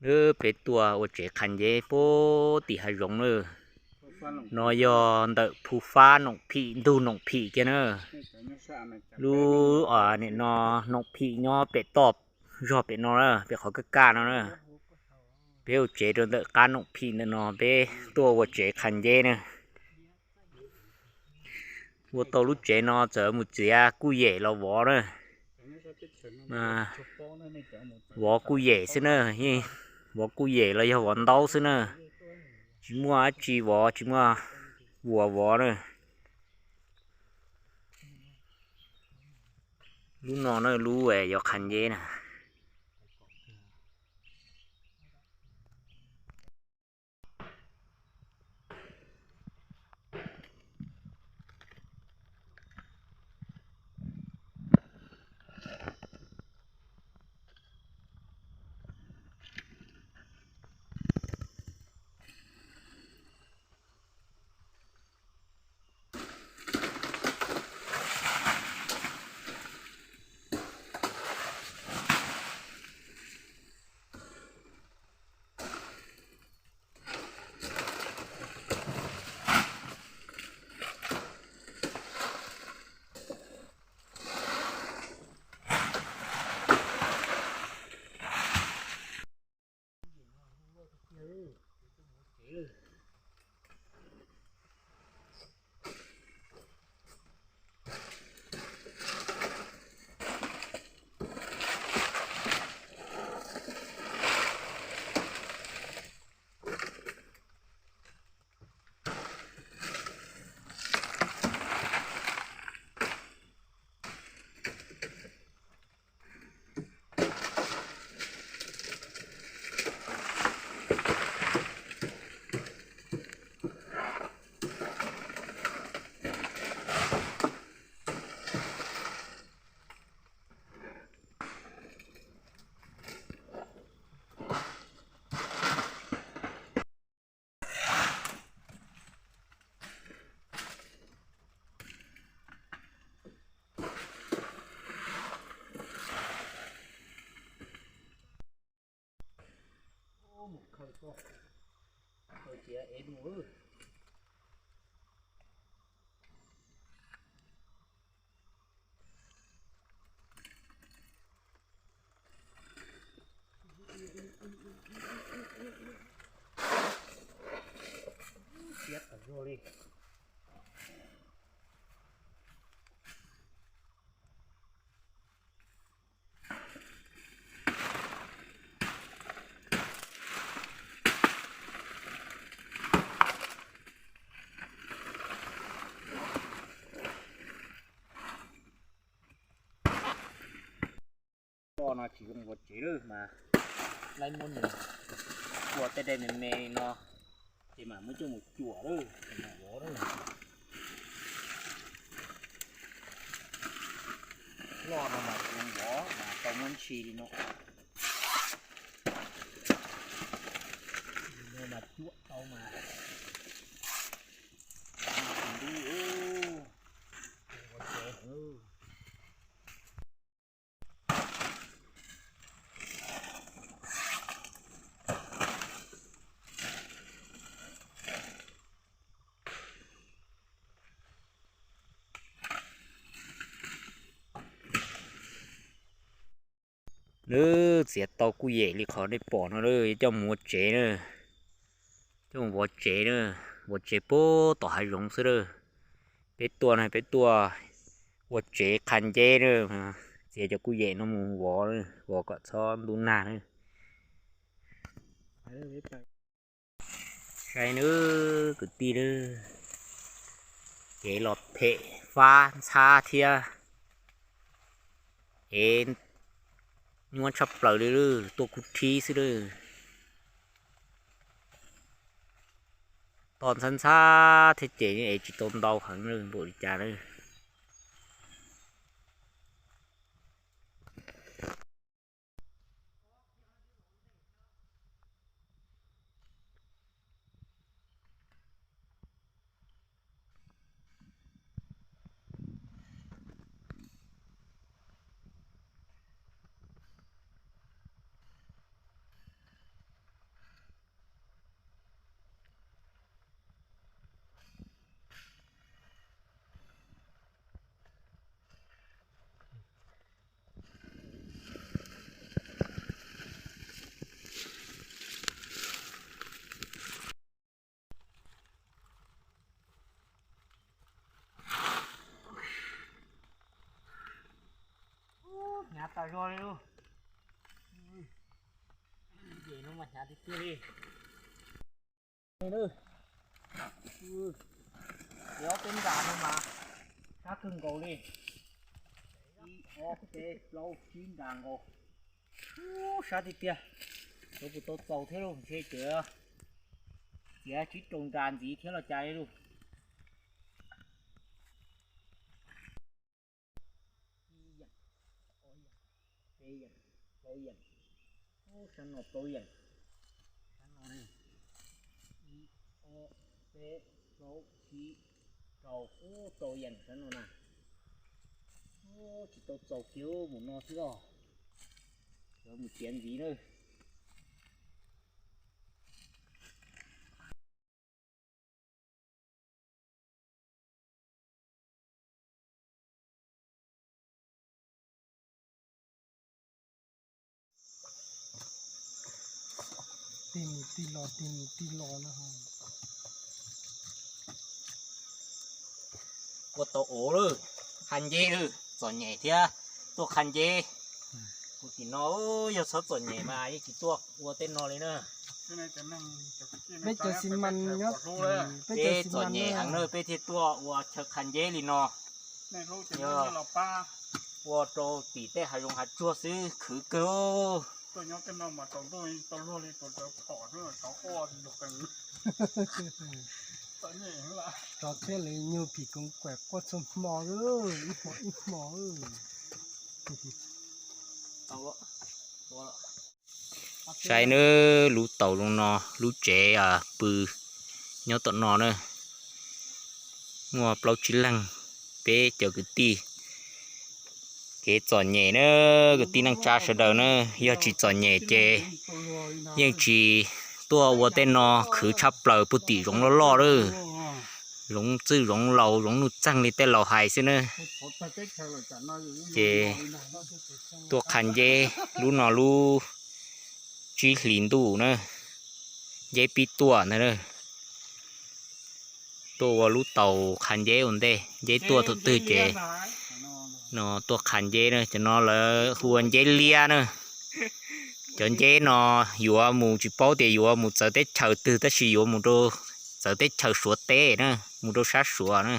Peb tuaj ua tsev qhav nceb puag tim hav zoov na. No yog ntawm Phu Fab Noom Phim ntug Noom Phim kiag na. Lub nim no Noom Phim nyob pem toj zog pem no na, pem qhov kaj kaj no na. Peb ua tsev rau ntawm qab Noom Phim ntawm no, peb tuaj ua tsev qhav nceb na. Ua tau lub tsev no txawm mus txiav kuj yem los vov na. Vov kuj yem xwb na, yeej vov kuj yem los yog vov ntaub xwb na. Tsis muaj dab tsi vov, tsis muaj vuas vov na. Lub no na lub yuav qhav nceb na. Siab tas zog li. Loj no tsis zoo ua tsev lawm mas, laib muab nws ua tej dej me me li no, ces mam muab coj mus cuam lawm, mam vov lawm. Loj no mas tsis zoo vov mas tau muab ntshis li no. Li no mas cuam tau mas. Ntub, ua tsev. Lawv txiav tau kuj yem li qhov nej pom no lawm, coj mus ua tsev na, coj mus vov tsev na, vov tsev puag tom hav zoov xwb lawm. Peb tuaj na, peb tuaj ua tsev qhav nceb na, txiav cov kuj yem no mus vov, vov kom txhob ntub nag na. Saib nawb kwv tij nawb, kev los phem fab ntxhab thiab, kev nyuaj tshaj plaws li, tuaj kub thib xwb lawm. Toj ntxhab ntxhab thiab ces es tsis tau ntau heev npaum li cas na. Zog li lauj. Ces no mas hnyav tiag tiag li. Ob peb nra no mas sab kawg nkaus li. Ib ob peb plaub tsib nra nkaus. Ub, sab tiag tiag. Yuav puas tau txaus thiab lauj, ntshe tseem txiav tsib rau nra ntxiv thiab los cas li lauj. Ib yeem, plaub yeem, sab no plaub yeem, sab no ib, ob, peb, plaub, tsib, rau, ub, rau yeem sab no na. Ub, tsis tau txaus kiag mus no xwb os. Yuav mus txiav ntxiv na. Tig mus tig los, tig mus tig los no. Ua tau ov lawm, qha nceb lawm, txom nyem thiab tuaj qha nceb. Kuv tim no yog txhob txom nyem mas yeej tsis tuaj ua tej no li na. Peb cov xi mas nyob, peb txom nyem heev na peb thiaj tuaj ua chaw qha nceb li no. Yog ua rau tim tej hav zoov hav tsuag xwb khwv kawg. Rov thiab lawv nyuag phim koov kuam quaj txhua hmo, ib hmo ib hmo. Saib nawb, lub taus zoo no, lub tsev pw nyob tom no na. Muaj plaub tsib leeg, peb cov kwv tij. Kev txom nyem na, kwv tij neej tsa sawv daws na, yog tsis txom nyem ces yeej tsis tuaj ua tej no khwv tshaj plaws puag tim zoov loj loj lawm. Zoov txwj zoov laus, zoov nuj txeeg li tej laus hais xwb na. Ces tuaj qha nceb lub no lub tsib hlis ntuj na, nceb pib tuaj ntag. Tuaj ua lub taus qha nceb ua ntej, nceb tuaj thaum twg ces no tuaj qha nceb na. Cov no lawv hu ua nceb liab na. Cov nceb no yuav mus tsis paub tias yuav mus txawv teb chaws twg tab sis yuav mus rau txawv teb chaws Suav teb na, mus rau sab Suav na.